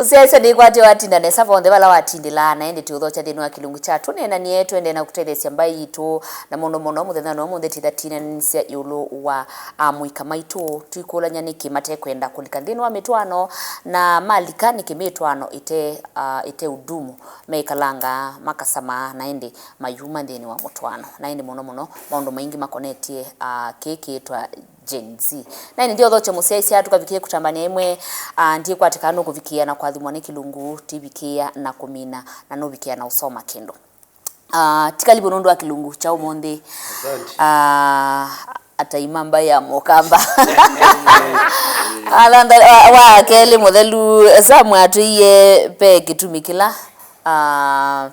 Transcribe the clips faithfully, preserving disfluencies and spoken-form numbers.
Mũsyaĩĩsya nĩkwatĩ watinda nesa vonthe vala watindĩlaa, na ĩndĩ tũũthokya nthĩnĩ wa kĩlungu kya tũneenanie, tũendee na kũtetheesya mbaĩ yitũ, na mũno mũno mũthenya wa ũmũnthĩ tĩthatinanĩsya ĩũlũ wa, a, amũika maitũ. Twĩkũlany'a nĩkĩ matekwenda kũlika nthĩnĩ wa mĩtwaano, na malika nĩkĩ mĩtwaano ĩte, a, ĩte ũdumu, meikalanga makasamaa, na ĩndĩ mayuma nthĩnĩ wa mũtwaano. Na ĩndĩ mũno mũno maũndũ maingĩ makonetye, a, kĩĩ kĩĩtwa Gen Z. Na ĩndĩ ndio thocho mũsyaĩĩsya tũkavikĩe kũtambania ĩmwe, ah, ndiĩkwatĩkaa nũkũvikĩĩa na kwathimwa nĩ kĩlungu, tivikĩĩa na kũmina, na nũvikĩĩa na ũsoma kĩndũ. Ah, tikalivu nũndũ wa kĩlungu kya ũmũnthĩ. Asante. Ah, ataima mbaĩ ya mũkamba. Alanda, wa, wa kelĩ mũthelu, Sam atwĩie ve kĩtumi kĩla, ah,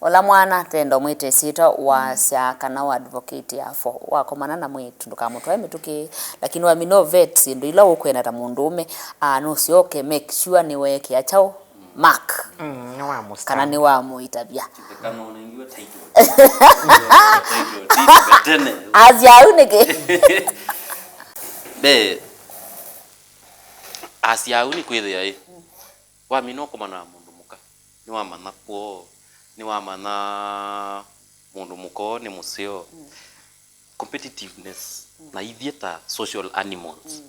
Ola mwana, tenda ũmwĩte ĩsyĩtwa, wasya kana wa advocate ya for. Wakomana na mwĩĩtu, ndũkamũtwae mĩtũkĩ, lakini wamina ũvet syĩndũ ila ũkwenda ta mũndũũme, ah, nũsyoke, make sure nĩweekĩa kyaũ? Mark. Mm, nĩwamũstamp. Kana nĩwamũitavya. Kana ũnengiwe title. Title, title, tene. Asya au nĩkĩ? Be, asya au nĩ kwĩthĩa ĩ. Wamina ũkomana na mũndũ mũka, nĩwamanya kwoo, nĩwamanya mũndũ mũka ũũ nĩ mũseo. Mm. Competitiveness, mm, na ithyĩ ta social animals, mm,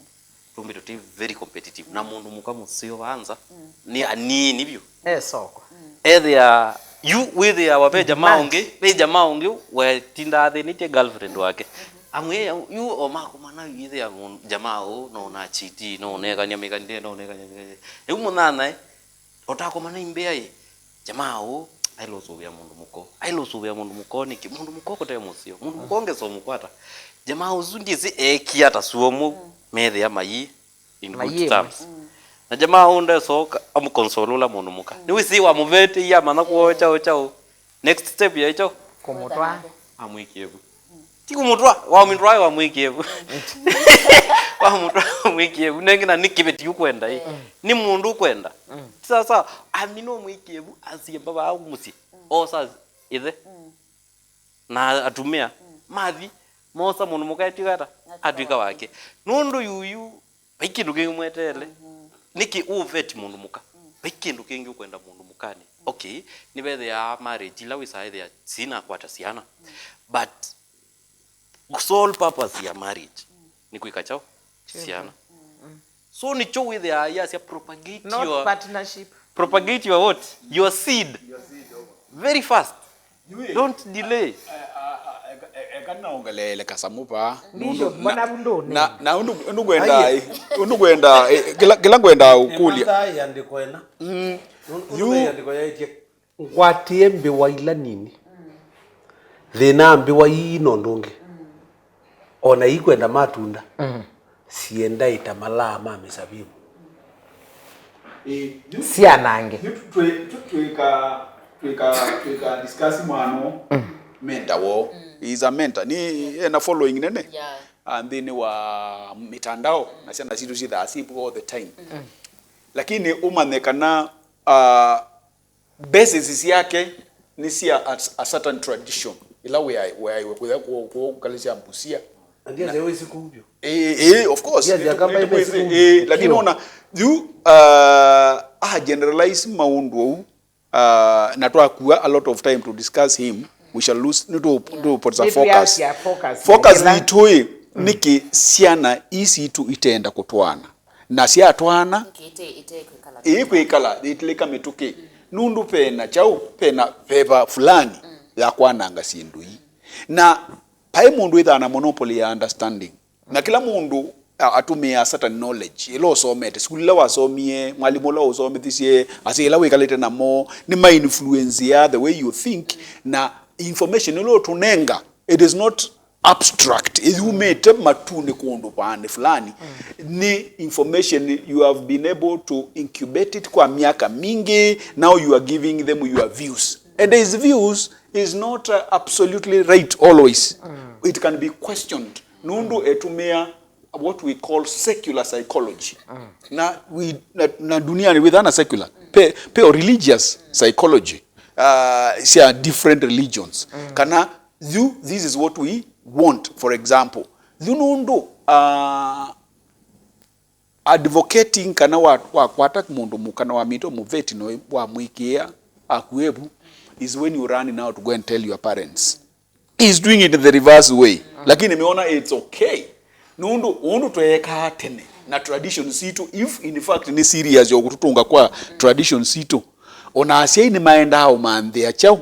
tũmbĩtwe twĩ very competitive. Na mũndũ mũka mũseo vanza, mm, nĩ anini vyũ. E soko. Mm. Ethĩa, yu wĩthĩawa ve jamaa, demand, ũngĩ, ve jamaa ũngĩ wetinda athĩnĩtye girlfriend wake. Amwĩa, yu o makomana, yu ĩthĩa mũndũ, jamaa ũũ, no ũnachiti, no ũnekany'a mĩkanĩte, no ũnekany'a mĩkanĩte. Rĩu mũnyanyae, ũtakomana imbĩa ĩ, jamaa ũũ aĩle ũsũvĩa mũndũ mũka ũũ. Aĩle ũsũvĩa mũndũ mũka ũũ nĩkĩ? Mũndũ mũka ũũ kũte mũseo. Mũndũ mũka ũũ ngesomũkwata. Jamaa ũsu ndyĩsĩ eekie ata suo mou, mm, methĩa mayĩ in good, mayĩ terms. Mm. Na jamaa ũũ ndesooka amũconsole ũla mũndũ mũka. Mm. Nĩwĩsĩ wamũvetĩie amanya kũocha ũcha ũũ. Next step yaĩ kyaũ? Kũmũtwaa. Amwĩkĩe vu. Ti kũmũtwaa, wamwĩtwaa wamwĩkĩe vu. Wamũtwaa wamwĩkĩe vu. Nengĩ na nĩ kĩveti ũkwenda ĩ. Mm. Nĩ mũndũ ũkwenda. Mm. Ti sawa sawa, amina ũmwĩkĩe vu, asyĩmba vaa mũsyĩ. Mm. Osa ĩthe. Mm. Na atumĩa. Mm. Mathi, mosa mũndũ mũka etw'ĩka ata? Atw'ĩka wake. Nũndũ yuyu, vai kĩndũ kĩngĩ mweteele. Mhm. Nĩkĩ ũveti mũndũ mũka? Mm. Vai kĩndũ kĩngĩ ũkwenda mũndũ mũkanĩ. Okay, nĩvethĩaa marriage ila wĩsaa ĩthĩa sinakwata syana. Mm. But sole purpose ya marriage, mm, nĩ kwĩka kyaũ? Children. Syana. Mm. So nĩkyo wĩthĩaa yasya propagate, not your partnership. Propagate your what? Your seed. Your seed, oh. Very fast. Don't delay. Eka naongeleele kasamũ vaa. Bishop, mbona vu ndũnĩ? Na, na ũndũ, ũndũ ngwenda, ũndũ ngwenda, eh, kĩla, kĩla ngwenda ũkũlya. Nĩmathaa ĩandĩko ena. Mm. Nũndũ yu ve ĩandĩko yaĩtye, ngwatĩe mbĩwa ila nini. Thĩna mbĩwa ii no ndũngĩ. O na ikwenda matunda. Mm. Siendae ta malaa ma mĩsavivũ. Ĩ, yu-, syanange. Yu tũ-, twĩ-, tũ-, twĩka, twĩka, twĩka discuss mwana ũũ. Mm. Mentor woo. Mm. He is a mentor. Nĩ ena following nene. Yeah. Ah, nthĩnĩ wa mitandao, na syana sitũ syĩthaa syĩ all the time. Mm. Lakini ũmanye kana, ah, basis syake nĩ sya a, a certain tradition ĩla wĩaĩwe kwĩtha kũkalĩsya Mbusia. Na ndyasya wĩsĩ kũu vyũ. Ĩĩ, ĩĩ, of course. Ndyasya kamba imesi kũu vyũ. Ĩĩ, lakini ona yu, uh, a generalize maũndũ ou, uh, na twakua a lot of time to discuss him, we shall lose, nĩtũpoteza focus. Focus nĩtũ ĩ, nĩkĩ syana ii sitũ itenda kũtwaana? Na syatwaana, nĩkĩ ite-, ite kwĩkala, ĩĩ kwĩkala yĩtilĩka mĩtũkĩ. Nũndũ vena kyaũ, vena veva fulani ya kwananga syĩndũ ii. Na vai mũndũ wĩthaa na monopoly ya understanding. Na kĩla mũndũ a-, atũmĩaa certain knowledge ĩla ũsomete, sukulu ĩla wasomie, mwalimũ ũla ũsomethisye, asyai ĩla wĩkalĩte namo, nĩ ma influence ya the way you think, na information ĩla ũtũnenga, it is not abstract, ĩyumĩte matunĩ kũndũ vaanĩ fulani. Mm. Nĩ information you have been able to incubate it kwa myaka mingĩ, now you are giving them your views. And his views is not, uh, absolutely right always. Mm. It can be questioned. Nũndũ etũmĩa what we call secular psychology. Mm. Na, we, na, na duniani wĩthaa na secular, pe, pe o religious psychology, uh, sya different religions. Mm. Kana yu, this is what we want, for example. Yu nũndũ, uh, advocating kana wa, wa, wa attack mũndũ mu-, kana wa mito mũveti no wa mwĩkĩa akuevu is when you run now to go and tell your parents. He's doing it in the reverse way. Lakini meona it's okay. Nũndũ ũndũ tweekaa tene na tradition sitũ, if in fact nĩ serious ya kũtũtũnga kwa tradition sitũ, ona asyai nĩmaendaa ũmanthĩa kyaũ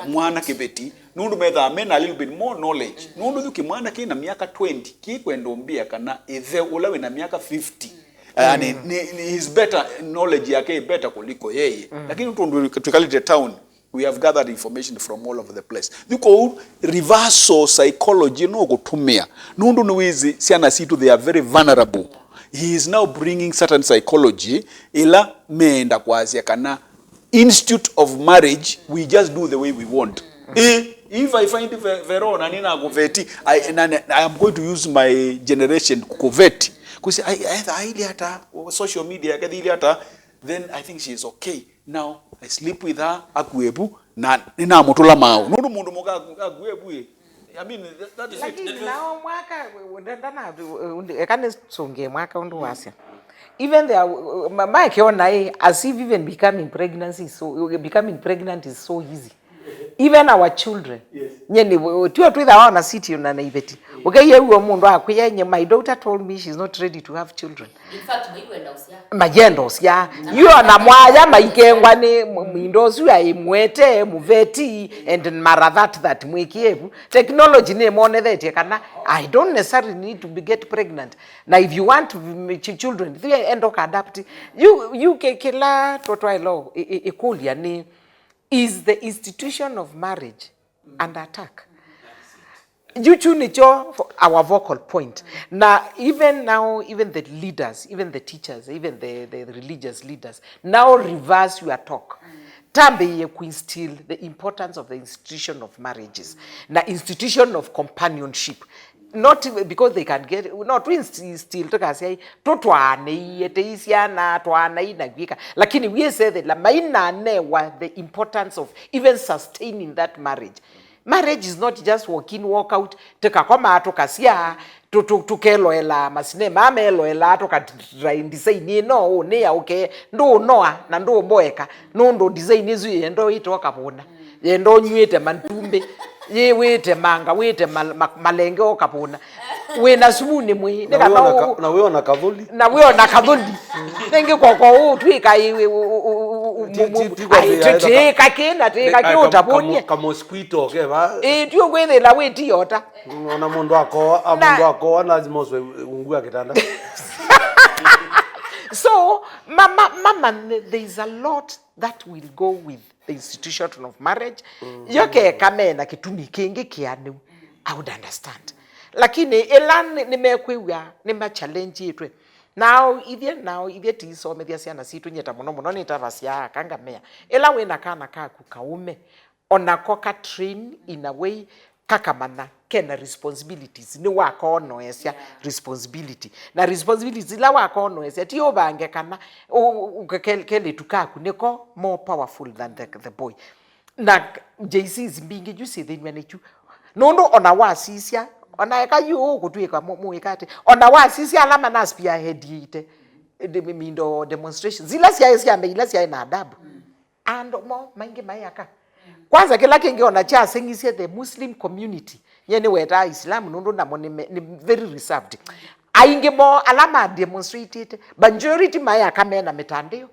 mwana kĩveti, nũndũ methaa mena a little bit more knowledge. Nũndũ yu kĩmwana kĩna myaka twenty kĩkwenda ũmbĩa kana ĩthe ũla wĩna myaka fifty, yani, nĩ, nĩ, his better knowledge yake ĩ better kuliko yeye. Lakini tũndũ twĩkalĩte town, we have gathered information from all over the place. Yu kwoou reversal psychology no kũtũmĩa. Nũndũ nĩwĩsĩ syana sitũ, they are very vulnerable. He is now bringing certain psychology ĩla meenda kwasya kana institute of marriage, we just do the way we want. Eh, if I find Ve-, Vero na nina kuveti, I, na, na, I am going to use my generation kuveti. Kusi, I, I, I, ili hata social media, kathi ili hata, then I think she is okay. Now, I sleep with her, akuevu, na ninamutula mau. Nundu mundu muka aku-, akuevu, eh. I mean, that, that is it. Lakini nao mwaka, we-, we-, ndana, we-, we-, eka nisungie mwaka undu wasya. Even the, uh, ma-, Mike ona, eh, as if even becoming pregnancy is so, becoming pregnant is so easy. Even our children. Yes. Nye ni, we-, we-, tio twithawa ona city na na iveti. Ukaiye uo mundu akwia, nye, my daughter told me she's not ready to have children. In fact, maiwenda usya. Mayenda usya. Yu ona mwaya maikengwa ni mu-, mwindo usu aimwete, muveti, and mara that that mwikievu. Technology ni monethetye kana I don't necessarily need to be get pregnant. Na if you want, mm, ch-, children, thi enda uka adapt. You, you ke-, kila twatwailo i-, i-, ikulia ni, is the institution of marriage under attack? Yu kyu nikyo our vocal point. Na even now, even the leaders, even the teachers, even the, the religious leaders, now reverse your talk. Tambĩĩe kuinstill the importance of the institution of marriages na institution of companionship. Not because they can get, no, to instill, tukasya, tutwaanĩie, tei syana, twaanai na kwĩka. Lakini wĩsethĩla mainanewa the importance of even sustaining that marriage. Marriage is not just walk in, walk out, tũkakomaa, tũkasya, tũ-, tũ-, tũkeloela masinema, meloela, tũka design ĩno, ũnĩa ũke, ndũũnoa na ndũũmboeka, nũndũ design ĩsu yenda ũite ũkavũna, yenda ũnyw'ĩte matumbĩ, yĩwĩte manga, wĩte mal-, ma-, malenge ũkavũna. Wĩna sumuni mwĩĩ, nĩ kana wĩona ka-, na wĩona kathũli. Na wĩona kathũli. Nĩngĩ koko ũtwĩka ĩ-, ĩ-, ũ-, ũ-, ũ-, ũ-, ũ-, ti-, mu-, mu-, ti-, ti-, ai, kwambĩĩa tĩ-, tĩĩka kĩ na tĩĩka kĩ ka-, ũtavũnie. Ka-, ka-, ka mosquito ke va. Ĩ, ti ũkwĩthĩla wĩtiota. Ona mũndũ akoa, a, na mũndũ akoa, lazima ũswe ungu wa kitanda. So, mama, mama, there is a lot that will go with the institution of marriage. Yo keka mena kĩtumi kĩngĩ kĩanĩu, I would understand. Lakini ĩla nĩ, nĩmekwĩw'a nĩmachallengeĩtwe. Nao ithyĩ, nao ithyĩ tiisomethya syana sitũ, nyie ta mũno mũno nĩtavasya aka ngamea. Ĩla wĩna kana kaku kaũme, onako ka train in a way kakamanya kena responsibilities, nĩwakonoesya responsibility. Na responsibilities ila wakonoesya, ti ũvange kana u-, u-, ke-, kelĩtu kaku nĩko more powerful than the, the boy. Na J Cs mbingĩ yu syĩthĩnw'a nĩkyu. Nũndũ ona wasisya, ona eka yu ũkũtw'ĩka mu-, mũĩka atĩ, ona wasisya ala mana spearheadĩte, eh, de-, mindo demonstrations, ila syaĩ sya mbee, ila syaĩ na adabu. Andũ mo maingĩ maĩ aka. Kwanza, kĩla kĩngĩ ona kyaseng'isye the Muslim community, nye nĩwetaa Islam nũndũ namo nĩ me-, nĩ very reserved. Aingĩ mo ala ma demonstrated, majority maĩ aka mena mĩtandĩo.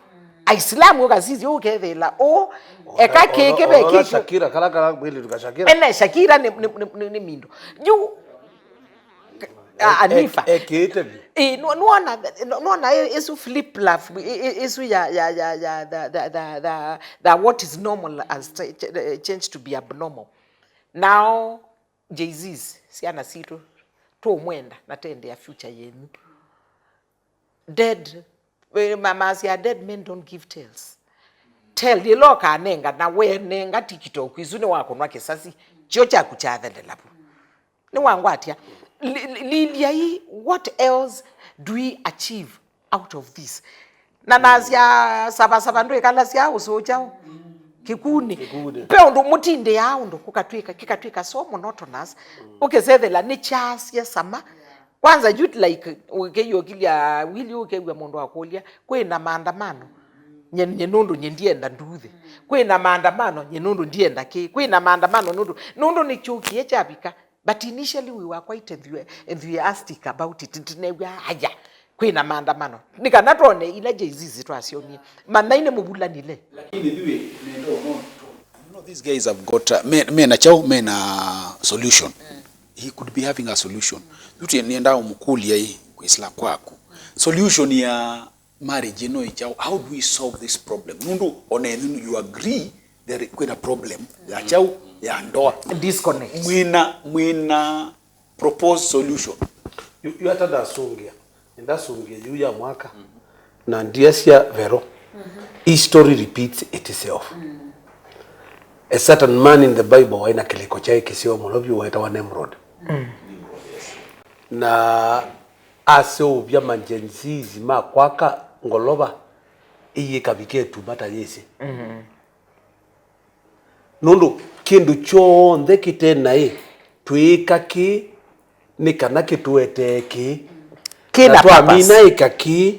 Aisilamu ũkasisya ũkethĩla ũ, eka kĩkĩ ve kĩkyo. Shakira, kala, kala, kwĩlĩtu ka Shakira. Ene Shakira nĩ, nĩ, nĩ, nĩ, nĩ mindo. Yu, a-, Anifa. E-, ekĩĩte vyũ. Ĩ, nũ-, nũona, nũ-, nũona ĩ-, ĩsu flip flop, ĩ-, ĩ-, ĩsu ya, ya, ya, ya, the, the, the, the, the what is normal has ch-, ch-, changed to be abnormal. Now, J Zs, syana sitũ, tũũmwenda na tendea future yenyu. Dead, eh, ma-, masya dead men don't give tales. Tell ĩla ũkanenga, na wenenga TikTok, isu nĩwakũnwa kĩsasi, kyo kyaku kyathelela vu. Nĩwangwatya. Li-, li-, liliai, what else do we achieve out of this? Na nasya Sava Sava ndwĩkalasya ũsũkya kĩkunĩ. Kĩkunĩ. Pe ũndũ mũtindĩaa ũndũ kũkatwĩka, kĩkatwĩka so monotonous. Ũkĩsethela nĩ kyasya sama. Kwanza youth like, ũkĩyũkĩlya wili ũkew'a mũndũ akũlya, kwĩ na maandamano? Nye, nye nũndũ nye ndienda nduthi. Kwĩ na maandamano? Nye nũndũ ndienda kĩ? Kwĩ na maandamano nũndũ, nũndũ nĩkyũkie kyavika. But initially we were quite enthu-, enthusiastic about it. Tinew'a aya, kwĩ na maandamano. Nĩ kana twone ila Gen Z twasyonie. Manai nĩ mũvulanile. Lakini ithuĩ nenda ũmwe. You know, these guys have got, uh, me, me na chao, me na solution. He could be having a solution. Yu nienda ũmũkũlya ĩ, kwĩsĩla kwaku. Solution ya marriage ĩno ĩ chao, how do we solve this problem? Nũndũ ona ethĩwa you agree there kwĩna problem ya chao, ya ndoa. Disconnect. Mwĩna, mwĩna proposed solution. Yu, yu ata ndasũngĩa. Nĩndasũngĩa yu ya mwaka. Na ndiasya vero. History repeats itself. A certain man in the Bible waĩ na kĩlĩko kyaĩ kĩseo mũno vyũ wetawa Nimrod. Na aseũvya ma Gen Zs ma kwaka ngolova ĩyĩkavika ĩtuma ta yĩsĩ. Nũndũ kĩndũ kyonthe kĩte naĩ, twĩĩka kĩ nĩ kana kĩtũetee kĩ. Kĩ na twamina purpose. Ĩka kĩ,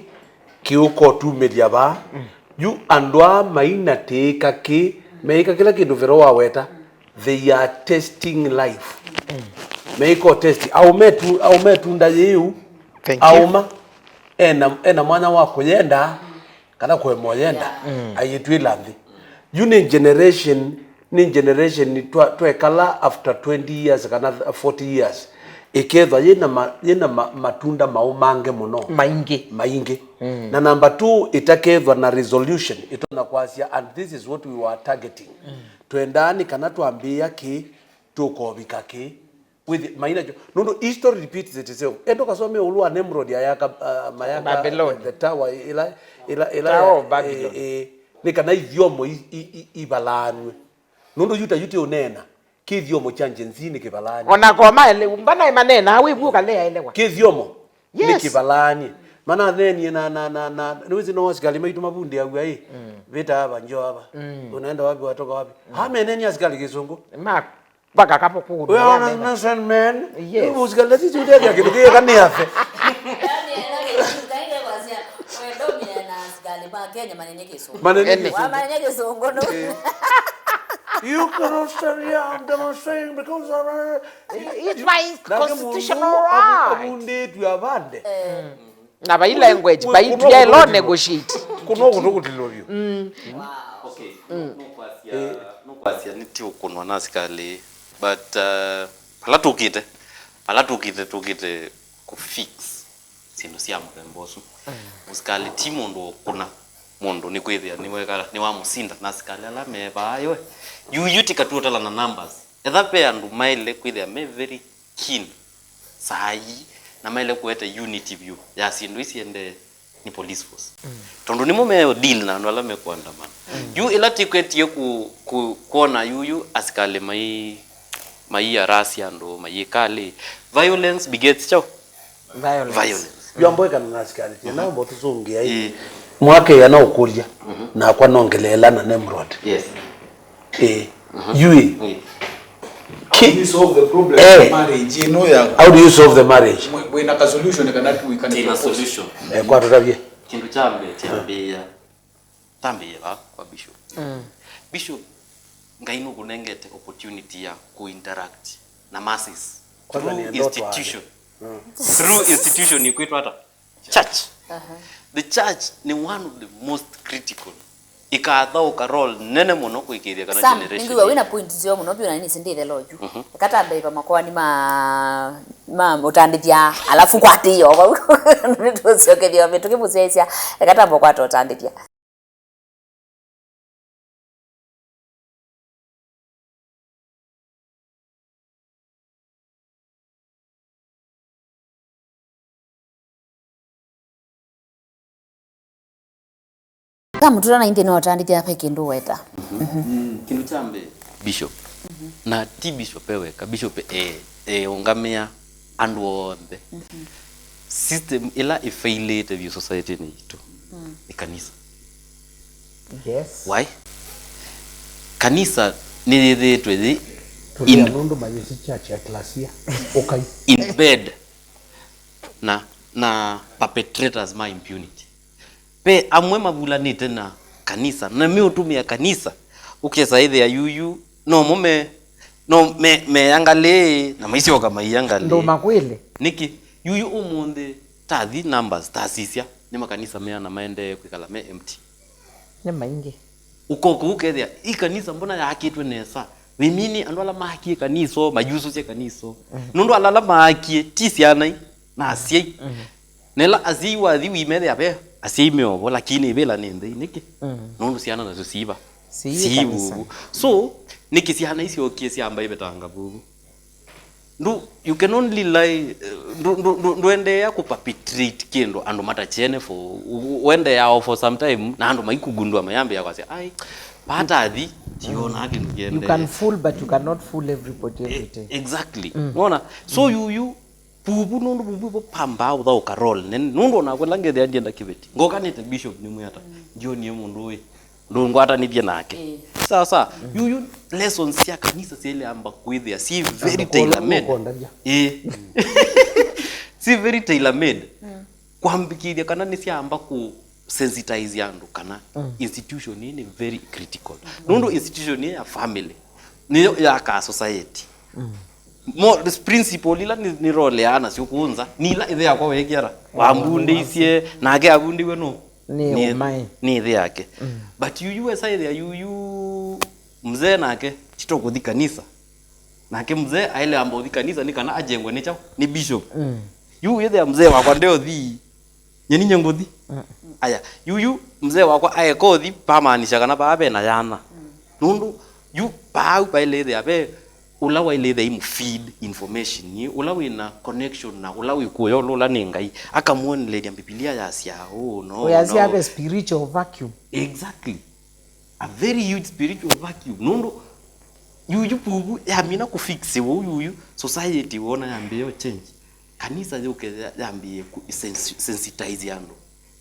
kĩũka ũtumĩlya vaa. Yu andũ aa mainatĩĩka kĩ, meĩka kĩla kĩndũ vero waweta, they are testing life. Meĩka ũtesti. Aũme tu, aũme tunda yĩu. Thank you. Aũma ena, ena mwanya wa kũyenda, kana kũema ũyenda, ayĩtwĩla nthĩ. Yu nĩ generation, nĩ generation twa-, twekala after twenty years kana forty years, ĩkethwa yĩna ma-, yĩna ma-, matunda maũmange mũno. Maingĩ. Maingĩ. Na number two, ĩtakethwa na resolution, ĩtonya kwasya, and this is what we were targeting. Twendaa nĩ kana twambĩĩa kĩ, tũkovika kĩ. With maina kyo. Nũndũ history repeats itself. Endo kasome ũlũ wa Nimrod ayaka, uh, mayaka Babylon. The tower ila, ila, ila Tower ya, of Babylon. Eh, eh, nĩ kana ithyomo i, i, i, ivalaanwe. Nũndũ yuta yuti ũneena. Kĩthyomo kya Gen Z nĩ kĩvalaanwe. Ona koma ele, mbana manena, we vuka le elewa. Kĩthyomo. Yes. Nĩ kĩvalaanwe. Mana thenie na, na, na, na, nĩwĩsĩ no asikali maitũ mavundĩaw'a ĩ. Vita hapa, njoo hapa. Unaenda wapi, watoka wapi? Hameneni asikali kĩsũngũ. Mak. Mpaka kapo kudu. We are an innocent man. Yes. Yu mũsikali, sisi ũtethya kĩndũ kĩĩ kana afe. Yaani, ena kĩndũ kaile kwasya, we ndomie na asikali ma Kenya manene kĩsũngũ. Manene kĩsũngũ. Wa manene kĩsũngũ, no. Eh. You cannot stand here and demonstrating because of, uh, it's my constitutional right. Nake mũndũ avu-, avundĩtw'e avande. Eh. Na vai language, vai twiaĩlo negotiate. Kũno kũtũkũtĩlwa vyũ. Wow. Okay. Nũkwasya, nũkwasya nĩ ti ũkũnwa na asikalĩ, but, uh, ala tũkĩte, ala tũkĩte, tũkĩte kũ fix syĩndũ sya mũthemba ũsu. Mũsikalĩ ti mũndũ ũkũna mũndũ nĩ kwĩthĩa nĩwekala, nĩwamũsinda na asikalĩ ala me vaa ĩwe. Yu, yu tika tuotala na numbers. Etha ve andũ maĩle kwĩthĩa me very keen saa ii, na maĩle kũete unity vyũ ya syĩndũ ii siendee nĩ police force. Tondũ nĩmo me deal na andũ ala mekũandamana. Yu ĩla tĩkwetie ku, ku, kwona yuyu asikalĩ mai, mai harass andũ, mayĩkalĩ. Violence begets chao? Violence. Violence. Yu amboekana na asikalĩ, tena mbo tũsũngĩa ĩ. Ĩĩ. Mwaka ĩana ũkũlya, nakwa nongeleela na Nimrod. Yes. Eh, yui. How do you solve the problem of marriage? You know, ya, how do you solve the marriage? Mwĩ-, mwĩna ka solution kana tu we can propose? Tina solution. Eh, kwa tutavye. Kĩndũ kya mbee, kyambĩĩa. Tambĩĩa va kwa Bishop. Bishop, Ngai nũkũnengete opportunity ya ku interact na masses through institution. Through institution ikwĩtwa ata? Church. The church nĩ one of the most critical. Ĩkathaũka role nene mũno kũĩkĩĩthya kana Sam, generation nĩngwĩw'a wĩna point nzeo mũno vyũ na nĩnĩsĩ ndĩthela oyu. Eka tambe va makoani ma, ma ũtandĩthya, alafu kwatĩĩa o vau. Nĩtũsyokethya mĩtũkĩ mũsyaĩsya. Eka tambe ũkwata ũtandĩthya. Kamũtũla na inthĩ no ũtandĩthya ve kĩndũ weta. Kĩndũ kya mbee, Bishop, na ti Bishop e weka, Bishop e, e ũngamĩa andũ onthe. System ĩla ĩfailĩte vyũ society-nĩ yitũ nĩ kanisa. Yes. Why? Kanisa nĩyĩthĩĩtwe yĩ in, nũndũ mayĩsĩ church ya klasia. Ũkai. In bed. na perpetrators ma impunity. Ve amwe mavulanĩte na kanisa, na meũtũmĩa kanisa, ũkesa ĩthĩa yuyu, no mo me, no me, meangalĩ, na maisyoka maiangalĩ. Ndũmakwĩle. Nĩkĩ? Yuyu ũmũnthĩ, tathi numbers, tasisya, nĩ makanisa meana maendee kwĩkala me empty. Nĩ maingĩ. Ũkoka ũkethĩa, "Ĩ kanisa mbona yaakĩtwe nesa?" Wĩmini andũ ala maakie kanisa, mayusũsye kanisa. Nũndũ ala, ala maakie, ti syana i, na asyai. Na ĩla asyai wathi wĩmethĩa ve asyai meovo, lakini ĩvĩla nĩ nthei. Nĩkĩ? Nũndũ syana nasyo siiva. Sii kanisa. Siivuvu. So, nĩkĩ syana isyokie syamba ivetanga vuvu? Ndũ, you can only lie, eh, ndũ, ndũ, ndũ, ndũendeea kũ perpetrate kĩndũ andũ matakyene for, u-, u-, ũendeea o for some time, na andũ maikugundua mayambĩĩa kwasya, "Ai, patathi, tionaa kĩndũ kĩendeea." You can fool, but you cannot fool everybody every time. E-, exactly. Wona? So yuyu, vuvu, nũndũ vuvu vo pambaa ũthaũka role nene, nũndũ onakwa ĩla ngethĩa ndienda kĩveti. Ngoka nĩte bishop nĩmwĩa ata, ndionie mũndũ ũĩ. Ndũngwatanĩthye nake. Ĩĩ. Sawa sawa. Yuyu lessons sya kanisa syĩlĩamba kwĩthĩa syĩ very tailor made. Ĩĩ. Syĩ very tailor made. Kwambĩkĩthya kana nĩsyamba kũ sensitize andũ kana institution ĩĩ nĩ very critical. Nũndũ institution ĩĩ ya family nĩyo yakaa society. Mo, principle ila nĩ, nĩroleaa nasyo kũũ nza, nĩ ila ĩthe yakwa weekie ata, wambundĩisye, nake avundĩw'e nũ? Nĩ, nĩ ũmae. Nĩ ĩthe yake. But yuyu wesa ĩthĩa yuyu mzee nake tito kũthi kanisa. Nake mzee aĩle amba ũthi kanisa nĩ kana ajengwe nĩ kyaũ? Nĩ bishop. Yu wĩthĩa mzee wakwa ndeũthi, nyeni nye ngũthi. Aya, yuyu mzee wakwa aeka ũthi, pamaanisha kana vaa vena yana. Nũndũ yu vau vaĩle ĩthĩa ve ũla waĩle ĩthĩa imũ feed information, ĩ, ũla wĩna connection na ũla wĩ kũya, ũla, ũla nĩ Ngai, akamwonelelya Mbivilia yasya ũũ, no, ũyasya no. Ve spiritual vacuum. Exactly. A very huge spiritual vacuum. Nũndũ yuyu vuvu yamina kũfix ũu yuyu, society wona yambĩĩa change. Kanisa yũke ya-, yambĩĩe kũ sensi-, sensitize andũ.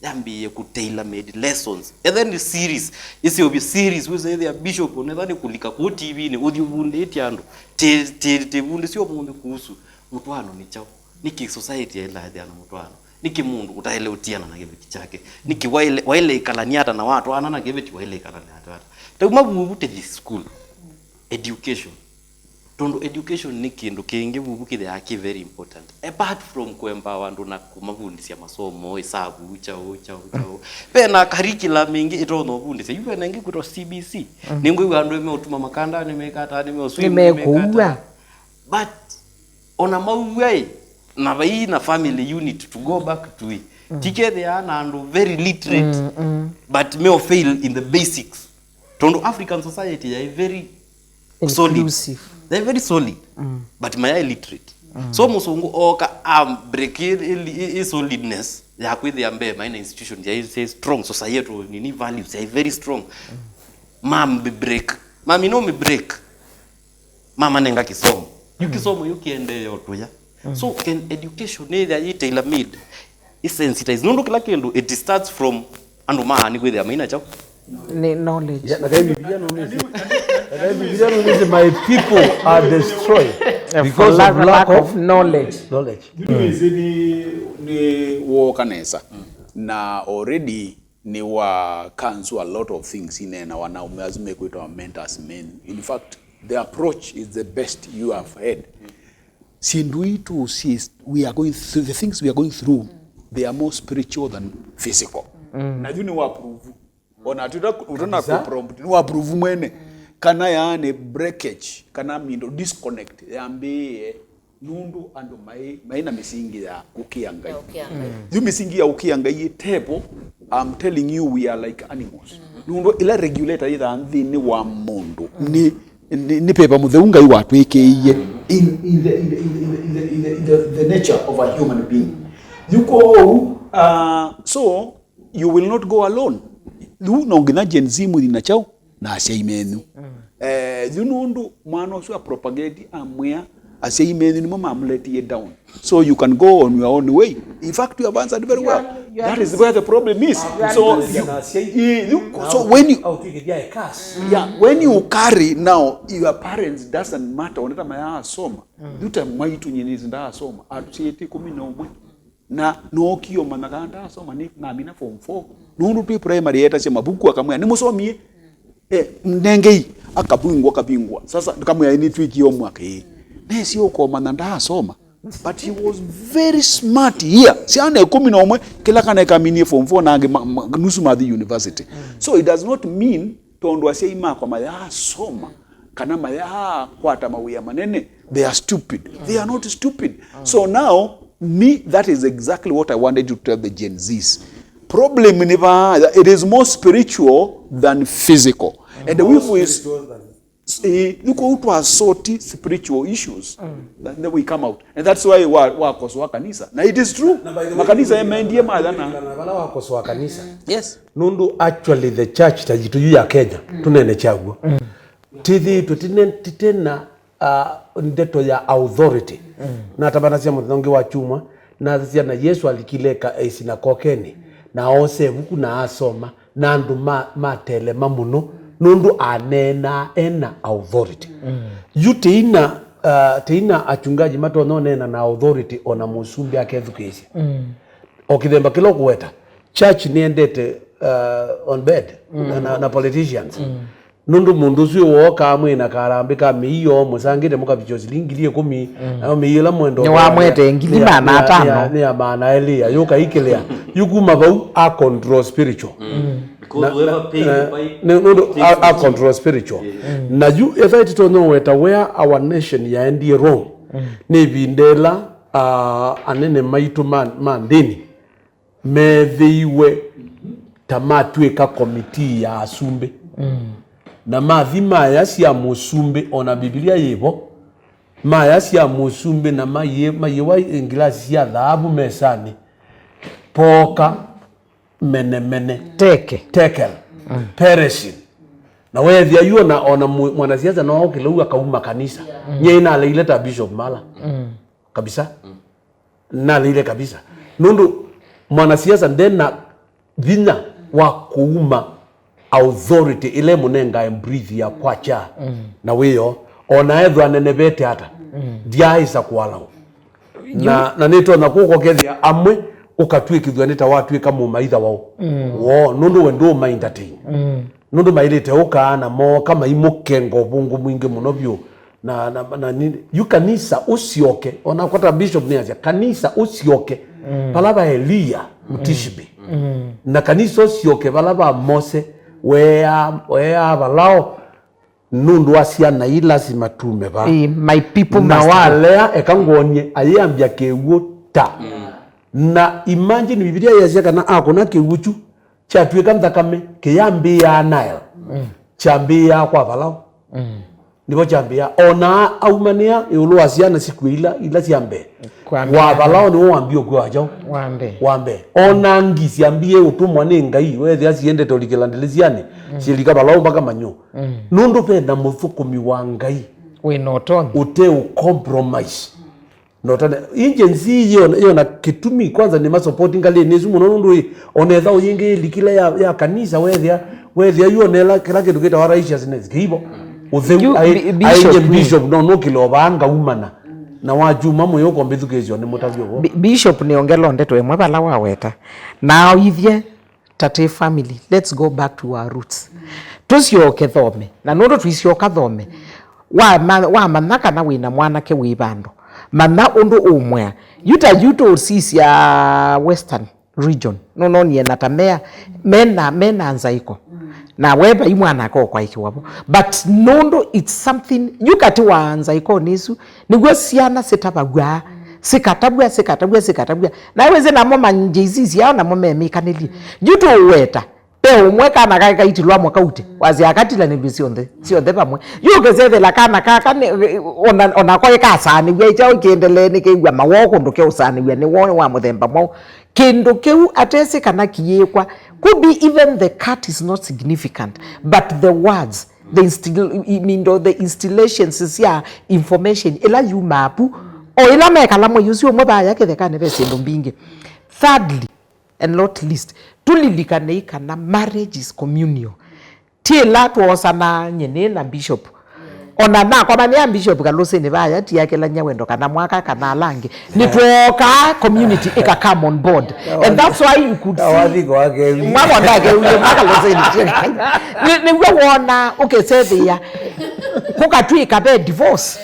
Yambĩĩe kũ tailor made lessons. Ethe nĩ series. Ĩsĩ ũvĩ series, wĩsĩ ĩthĩa bishop, onetha nĩ kũlika kũu T V-inĩ, ũthi ũvundĩtye andũ. Ti, ti, ti vundĩsyo mũndũ kuhusu mũtwaano nĩ kyaũ. Nĩkĩ society yaĩle ĩthĩa na mũtwaano? Nĩkĩ mũndũ ũtaĩle ũtiana na kĩveti kyake? Nĩkĩ waĩle, waĩle ĩkalania ata na watwaana na kĩveti, waĩle ĩkalania ata ata? Tauma vuvu tĩthi school. Education. Tondũ education nĩ kĩndũ kĩngĩ vuvu kĩthĩaa kĩ very important. Apart from kũempower andũ na kũmavundĩsya masomo, ĩsavu, kyaũ, kyaũ, kyaũ. Ve na curriculum ĩngĩ ĩtonya ũvundĩsya. Yu ve na ĩngĩ kwĩtwa C B C. Nĩngwĩw'a andũ meũtuma makanda, nĩmekata, nĩmeũswim, nĩmekata. Nĩmekũua. But ona mauae, na vai na family unit to go back to it. Tikethĩaa na andũ very literate, but meo fail in the basics. Tondũ African society yaĩ very solid. Inclusive. Yaĩ very solid, but mayaĩ literate. So mũsũngũ oka am break i, i, i, i solidness ya kwĩthĩa mbee maĩ na institutions yaĩ, yaĩ strong, societal nini values yaĩ very strong. Mam break. Mami no me break. Mamanenga kĩsomo. Yu kĩsomo yu kĩendee o tũya. So can education ĩthĩa yĩ tailor made, ĩ sensitize. Nũndũ kĩla kĩndũ it starts from andũ maa nĩ kwĩthĩa maina kyaũ? Nĩ knowledge. Yeah, na kai Biblia nũnĩsĩ. Na kai Biblia nũnĩsĩ, "My people are destroyed because of lack of knowledge." Knowledge. Yu nĩwĩsĩ nĩ, nĩ wooka nesa. Na already nĩ wa cancel a lot of things ineenawa na ũme asu mekwĩtwa mentors men. In fact, the approach is the best you have had. Syĩndũ itũ syĩ, we are going through, the things we are going through, they are more spiritual than physical. Na yu nĩ wa prove. Ona tuta, utona ku prompt, nĩ wa prove mwene. Kana yaani breakage, kana mindo disconnect, yambĩĩe. Nũndũ andũ maĩ, maĩ na mĩsingi ya ũkĩa Ngai. Ya ũkĩa Ngai. Yu mĩsingi ya ũkĩa Ngai ĩtevo, I'm telling you, we are like animals. Nũndũ ĩla regulator yĩthaa nthĩnĩ wa mũndũ, nĩ, nĩ, nĩ veva mũtheu Ngai watwĩkĩie. In, in the, in the, in the nature of a human being. Yu kwoou, uh, so, you will not go alone. Yu no nginya Gen Z mũthi na kyaũ? Na asyai menyu. Eh, yu nũndũ mwana ũsu a propagate amwĩa, asyai menyu nĩmo mamũletie down. So you can go on your own way. In fact, you have answered very well. That is where the problem is. So, you, you, so when you, yeah, when you carry now, your parents doesn't matter, oneta mayaasoma. Yu ta mwaitũ nyinisi ndaasoma, atusiĩti kumi na ũmwe. Na nookie ũmanya kana ndaasoma nĩ namina form four. Nũndũ twĩ primary yetasya mavuku akamwĩa, "Nĩmũsomie?" Eh, "Nengei." Akavingwa, akavingwa. Sasa kamwĩa, "Nĩtwĩkie homework ĩĩ." Nesie ũkomanya ndaasoma. But he was very smart here. Syana ĩkũmi na ũmwe, kĩla kana ĩkaminie form four na angĩ ma, ma, nusu mathi university. So it does not mean tondũ asyai makwa mayaasoma kana mayaakwata mawĩa manene, they are stupid. They are not stupid. So now, me, that is exactly what I wanted to tell the Gen Zs. Problem nĩ vaa, it is more spiritual than physical. And the we've is, eh, nĩ kũu twasoti spiritual issues. Then we come out. And that's why wa, wakosoa kanisa. Na it is true. Na by the way, makanisa nĩ yemendie mathana. Vala wakosoa kanisa. Yes. Nũndũ actually the church ta yitũ yu ya Kenya, tũnene kyaw'o. Tithĩtwe tine-, titena, ah, ndeto ya authority. Natavanasya mũthenya ũngĩ wa kyumwa, nasya na Yesu alikile ka-, eh, sinakokenĩ, na oosa ĩvuku na asoma, na andũ ma-, matelema mũno, nũndũ aneenaa ena authority. Yu teina, ah, teina achungaji matonya ũneena na authority ona mũsumbĩ akethukĩĩsya. O kĩthemba kĩla ũkũweta, church nĩendete, uh, on bed na, na, na politicians. Nũndũ mũndũ ũsu wookaa mwĩ na karambĩ ka mĩio, mũsangĩte mũkavikia silingi ngili ĩkũmi, nayo mĩio ĩla mwenda nĩwamwete ngili maana atano. Nĩ ya maana elĩ, ayũka ikĩlea. Yu kuma vau, a control spiritual. Because whoever pays the pipe, nĩ, nũndũ a, a control spiritual. Na yu etha ĩtitonya ũweta where our nation yaendie wrong. Nĩ ĩvinda ĩla, ah, anene maitũ ma, ma ndĩni methĩiwe ta matw'ĩka komitii ya asumbĩ. Na mathi mayasya mũsumbĩ, ona Mbivilia yĩvo, mayasya mũsumbĩ na mayĩ-, mayĩwa ngilasi sya thaavu mesanĩ, pooka menemene, teke, tekel, peresin. Na weethĩa yu ona, ona mũ-, mwanasiasa no okĩla u akauma kanisa. Nyie naleile ta Bishop Mala. Kabisa. Naleile kabisa. Nũndũ mwanasiasa ndena vinya wa kũuma authority ĩla ĩmũnengae breath ya kwakya na wĩoo, ona ethwa anenevete ata, ndyaaĩsa kũalawa. Na, na nĩtonya kũka ũkethĩa amwe ũkatw'ĩkĩthw'a nĩ ta watw'ĩka mũmaitha wao woo, nũndũ we ndũũma entertain. Nũndũ maĩlĩte ũkaa na mooka maimũkenga ũvũngũ mwingĩ mũno vyũ. Na, na, na ni-, yu kanisa ũsyoke, onakwa ta bishop nĩasya, kanisa ũsyoke vala va Eliya Mũtishibi. Na kanisa ũsyoke vala va Mose, weea, weea Valao, nũndũ wa syana ii lasima tume vaa. Ĩĩ, my people na must go. Walea, eka ngwony'e, ayĩambya kĩw'ũ ta. Na imagine, Mbivilia yasya kana akũna kĩw'ũ kyu, kyatw'ĩka nthakame, kĩyambĩĩaa Nile. Kyambĩĩaa kwa Valao. Nĩvo kyambĩĩa. Ona aumanĩa ĩũlũ wa syana sikw'e ila, ila sya mbee. Kwambĩa. Wa Valao nĩwe wambie ũkw'a wa kyaũ? Wa mbee. Wa mbee. Ona ngi syambie ũtũmwa nĩ Ngai, weethĩa siendete ũlikĩla ndĩlĩsyanĩ, syĩlika Valao mpaka manyũ. Nũndũ ve na mũthũkũmi wa Ngai wĩ na ũtonyi, ũte ũ compromise. Notane, agency yĩona, yĩona kĩtumi, kwanza nĩ masupporti ngalĩnĩ ĩsu mũno, nũndũ ĩ, onetha ũyĩngĩ ĩlikile ya, ya kanisa, wethĩa, wethĩa yu onela kĩla kĩndũ kĩtawa righteousness kĩivo. Ũtheu. Yu, ai-, bi-, bishop, aĩngye nĩ bishop, no nũkĩle o vaa ngaumana. Na wa kyuma mũyũko mbĩthukĩĩsyo nĩ mũtavyo vo. Bi-, bishop nĩongela ndeto ĩmwe vala waweta. Na aithye, ta twĩ family, let's go back to our roots. Tũsyoke thome. Na nũndũ tũisyoka thome, wama-, wamanya kana wĩ na mwanake wĩ vandũ, manya ũndũ ũmwĩa. Yu ta yu tũsisya Western region, nũnonie na ta mea, mena, mena nzaĩko. Na we vai mwanake ũkwaĩkĩwa vo. But nũndũ it's something, yu katĩ wa nzaĩkonĩ ĩsu, nĩw'o syana sĩtavaw'a, sĩkatavw'a, sĩkatavw'a, sĩkatavw'a. Na wĩsĩ namo ma Gen Zs ao namo memĩkanĩlye. Yu tũũweta, ve ũmwe kana kaĩ kaitilwa mwaka ũte, wasya akatilanĩlw'e syonthe, syonthe vamwe. Yu ũkĩsethela kana kaka nĩ, ona, onako ĩkasaanĩw'a ĩkyaũ kĩendelee nĩkĩw'a mawoo kũndũ keũsaanĩw'a nĩ woo wa mũthemba mwaũ. Kĩndũ kĩu atesĩ kana kĩyĩkwa, could be even the cut is not significant, but the words, the instil-, I mean, the installations sya information ĩla yumaa pu, o ĩla mekala mwei ũsu ũmwe vaya kĩthekanĩ ve syĩndũ mbingĩ. Thirdly, and not least, tũlilikanei kana marriage is communal. Ti ĩla twosanaa nyie nĩ na bishop. Ona nakomania Bishop Kalusini vaya, ti akĩlany'a wendo kana mwaka kana ala angĩ. Nĩtwoka community ĩka come on board. And that's why you could see. Kawathi kwake. Mwaka ndake uye mwaka Kalusini. Nĩ, nĩw'o wona ũkĩsethĩa. Kũkatwĩka ve divorce.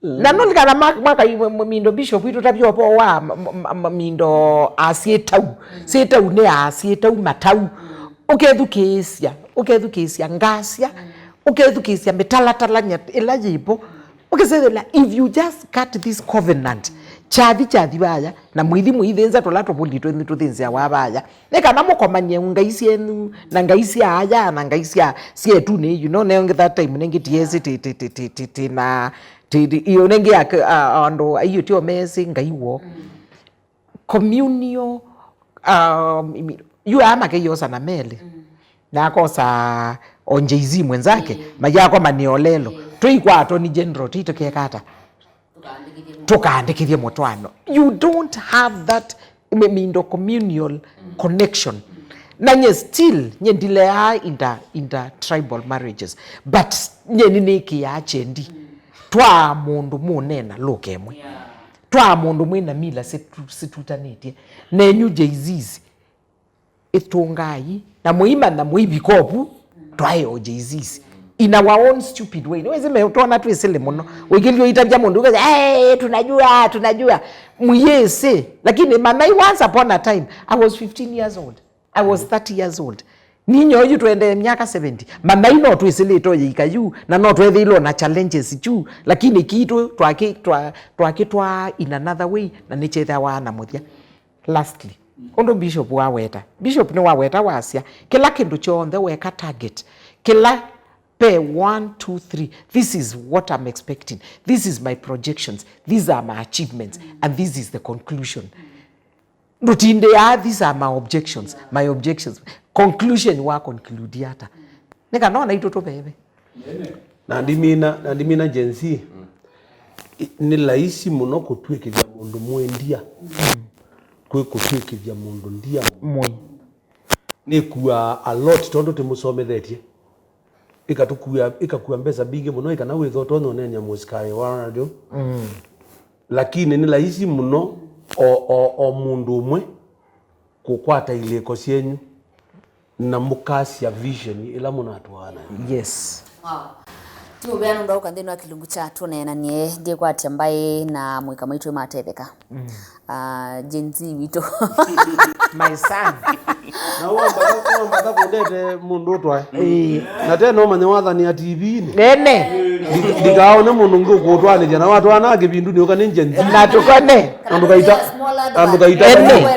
Na nũlikana ma-, mwaka i-, m-, m-, mindo Bishop witũ tavyo ũvoo wa m-, m-, m-, mindo asyĩtau. Syĩtau nĩ asyĩtau matau. Ũkethukĩĩsya, ũkethukĩĩsya ngasya, ũkethukĩĩsya mĩtalatala nya-, ĩla yĩvo. Ũkĩsethela, if you just cut this covenant, kyathi kyathi vaya, na mũithi mũithĩnza tũla tũvũli twĩnyu tũthĩnzĩawa vaya. Nĩ kana mũkomanie ngai syenyu, na ngai sya aya, na ngai sya, syetunĩ, you know, nengĩ that time, nengĩ tiesi, ti, ti, ti, ti, ti, ti, na, ti, ti, iyo nengĩ ya, a, andũ, aiyo tio mesi, ngai wo. Communal, um, imi-, yu aa makeiyosa na Meli. Na akosa o Jay-Z mwenzake, mayakomania olelo. Tũikwa Attorney General, tũitũkeka ata? Tũkaandĩkĩthye mũtwaano. You don't have that mi-, mindo communal connection. Na nye still, nye ndileaa inter, intertribal marriages. But nye nĩnĩkĩaa kyendi. Twaa mũndũ mũnena lũka ĩmwe. Twaa mũndũ mwĩna mila situ-, situtanĩtye. Nenyu Jay-Z's, ĩtũngai, na mũimanya mũivika ovu, twaĩ o Jay-Z's. In our own stupid way. Nĩwĩsĩ me, twona twĩ silly mũno. Ũikĩlyo itavya mũndũ, ũkasya, "Hey, tunajua, tunajua." Mũyĩsĩ. Lakini manyai, once upon a time, I was fifteen years old. I was thirty years old. Ninyie oyu twendee myaka seventy. Manyai no twĩsĩlĩte ũyĩika yu, na no twethĩilwe na challenges yu, lakini kitũ twakĩ-, twa-, twakĩtwaa in another way, na nĩkyethĩawa na mũthya. Lastly, ũndũ Bishop waweta, Bishop nĩwaweta wasya, kĩla kĩndũ kyonthe weka target, kĩla pe one, two, three, this is what I'm expecting, this is my projections, these are my achievements, and this is the conclusion. Ndũtindĩaa, "These are my objections, my objections." Conclusion wa conclude ata? Nĩ kana ona itũ tũveve. Na ndimina, na ndimina Gen Z. I-, nĩ laisi mũno kũtw'ĩkĩthya mũndũ mwĩ ndia kwĩ kũtw'ĩkĩthya mũndũ ndia. Mũi. Nĩkuaa a lot tondũ tĩmũsomethetye. Ĩkatũkua, ĩkakua mbesa mbingĩ mũno, ĩkana wĩthwa ũtonya ũneenea mũsikalĩ wa Ronaldo. Mm. Lakini nĩ laisi mũno o, o, o mũndũ ũmwe kũkwata ilĩko syenyu na mũkasya vision ĩla mũnatwaa nayo. Yes. Wow. Ti mũvea nũndũ wa ũka nthĩnĩ wa kĩlungu kya tũneenanie, ndikwatya mbaĩ na mũika maitũ matetheka. Mm. Ah, Gen Z witũ. My son. Na wambata, wambata kũndete mũndũ ũtwae. Ĩĩ. Na tena ũmanye wathania T V-inĩ. Nene. Ndi-, ndikaone mũndũ ũngĩ ũkũtwanĩthya na watwana kĩvindu nĩũka nĩ Gen Z. Na tũkone. Na ndũkaita, na ndũkaita. Ene.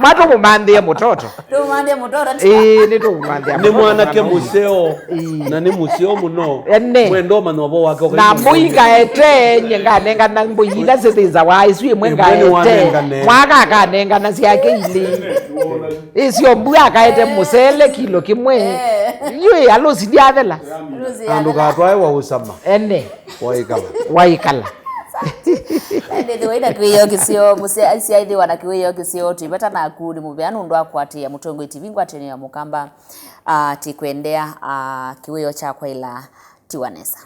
Matũmũmanthĩe mũtoto. Tũmũmanthĩe mũtoto. Ĩĩ, nĩtũmũmanthĩa mũtoto. Nĩ mwanake mũseo. Ĩĩ. Na nĩ mũseo mũno. Ene. Mwenda ũmanya ũvoo wake ũkaita. Na mbũi ngaete, nye nganengana mbũi ila sĩthĩnzawa isu imwe. Imwe nĩ ngaete. Wanengane. Mwaka akanengana syake ilĩ. Isyo mbua akaete mũsele kilo kĩmwe. Eh. Yũĩ alũsi ndyathela. Alũsi ndyathela. Andũ katwae wa ũsama. Ene. Waikala. Waikala. Ndĩthĩwa ina kĩwĩoo kĩseo, mũsya-, syaĩthĩwa na kĩwĩoo kĩseo, twĩvata naku nĩ mũvea nũndũ wa kũatĩĩa Mũtongoi T V ngwatanĩo ya Mũkamba, ah, tĩkwendea, ah, kĩwĩoo kya kwaĩla tiwa nesa.